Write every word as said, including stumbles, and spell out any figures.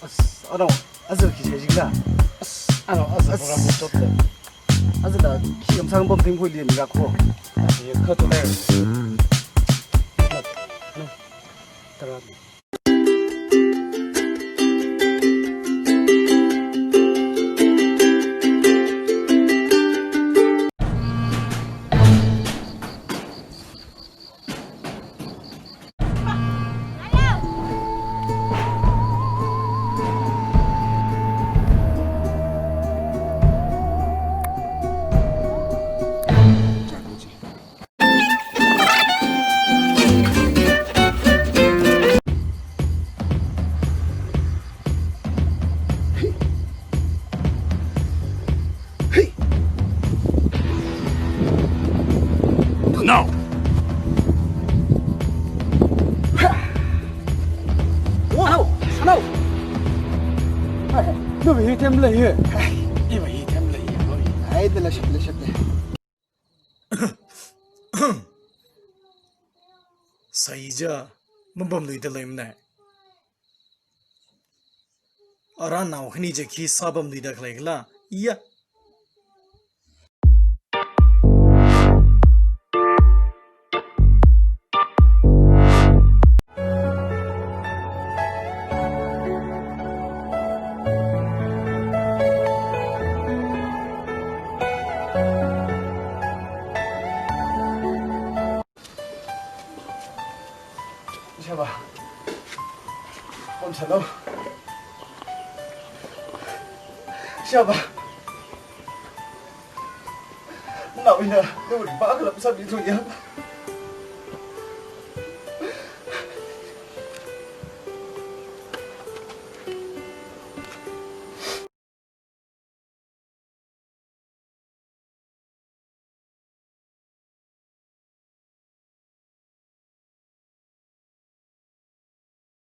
As, ano, aja khi shai jingla. As, ano, aja as program mu chot le. Aja da khi kam sang bom ting khui lien ga ko. As, ye kha to le. No, no. Tara. No! Wow! Ano! Hai, nawui hi tem lei hi. Hai, iwui hi tem lei hi, boy. Hai, de la shit, la shit, de. Saija, mapamluida leimana. Ara nao khani je khi sāpamluida khalei khala, iya. Ishāvā. Om shalom. Ishāvā. Naowui eina, nawui vang khala sāmi thuya.